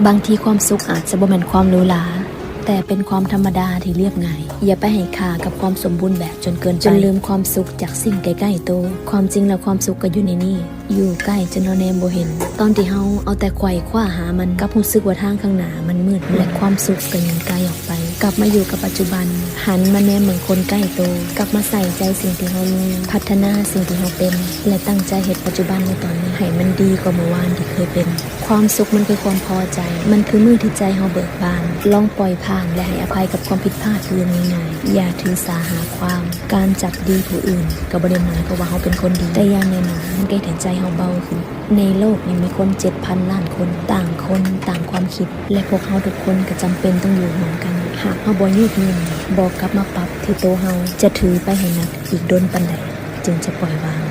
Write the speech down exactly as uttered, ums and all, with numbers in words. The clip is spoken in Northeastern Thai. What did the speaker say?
บางทีความสุขอาจจะบ่แม่นความหรูหรา แต่เป็นความธรรมดาที่เรียบง่าย อย่าไปให้ค่ากับความสมบูรณ์แบบจนเกินไป จนลืมความสุขจากสิ่งใกล้ๆตัว ความจริงแล้วความสุขก็อยู่ในนี่ อยู่ใกล้จนเฮาแนมบ่เห็น ตอนที่เฮาเอาแต่ไขว่คว้าหามัน กลับรู้สึกว่าทางข้างหน้ามันมืด และความสุขก็ยิ่งไกลออกไป กลับมาอยู่กับปัจจุบัน หันมาแนมเบิ่งคนใกล้ตัว กลับมาใส่ใจสิ่งที่เฮามี พัฒนาสิ่งที่เฮาเป็น และตั้งใจเฮ็ดปัจจุบันในตอนนี้ให้มันดีกว่าเมื่อวานที่เคยเป็น ความสุขมันคือความพอใจ มันคือมื้อที่ใจเฮาเบิกบาน ลองปล่อยผ่านและให้อภัยกับความผิดพลาดเรื่องง่ายๆ อย่าถือสาหาความ การจับดีผู้อื่นก็บ่ได้หมายความว่าเฮาเป็นคนดี แต่อย่างแน่นอนมันก็เฮ็ดให้ใจเฮาเบาขึ้น ในโลกนี้มีคนเจ็ดพันล้านคน ต่างคนต่างความคิด และพวกเฮาทุกคนก็จำเป็นต้องอยู่ร่วมกัน หากเฮาบ่ยืดหยุ่น บ่กลับมาปรับที่ตัวเฮา จะถือไปให้หนักอีกโดนปานใด จึงจะปล่อยวาง